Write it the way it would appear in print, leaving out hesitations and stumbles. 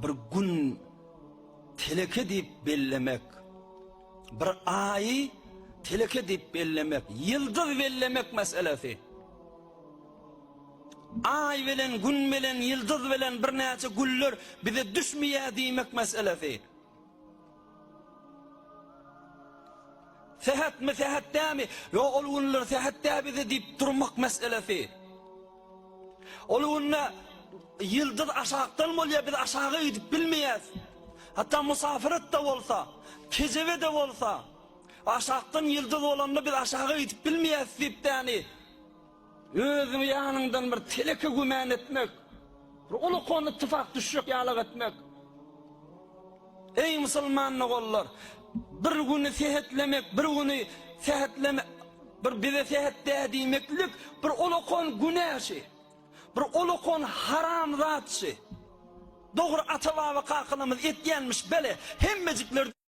bir gün teleke diýip bellemek, bir aýy teleke diýip bellemek, ýyldyz bellemek meselesi. Aý bilen, gün bilen, ýyldyz bilen birnäçe güller bize düşmeýär diýmek meselesi. Sähetmi, sähet dämi? Ýok, ol günler sähet dä bize diýip durmak meselesi. Ol günde ýyldyz aşakdan bolýar, biz aşaga gidip bilmeýäs. Hatda musafiret-de bolsa, kejebe-de bolsa, aşakdan ýyldyz bolanda biz aşaga gidip bilmeýäs diýip däni Özüň ýanyňdan bir teleke gümän etmek, bir ulakon ittifak düşjek ýalak etmek. Eý musulman doganlar, bir güni sehetlemek, bir güni sehetleme, bir bize sehet dä diýmeklik bir ulakon günäşi, bir ulakon haram zatşy. Dogry ata-baba kakalarymyz etýänmiş bele, hemmejikler.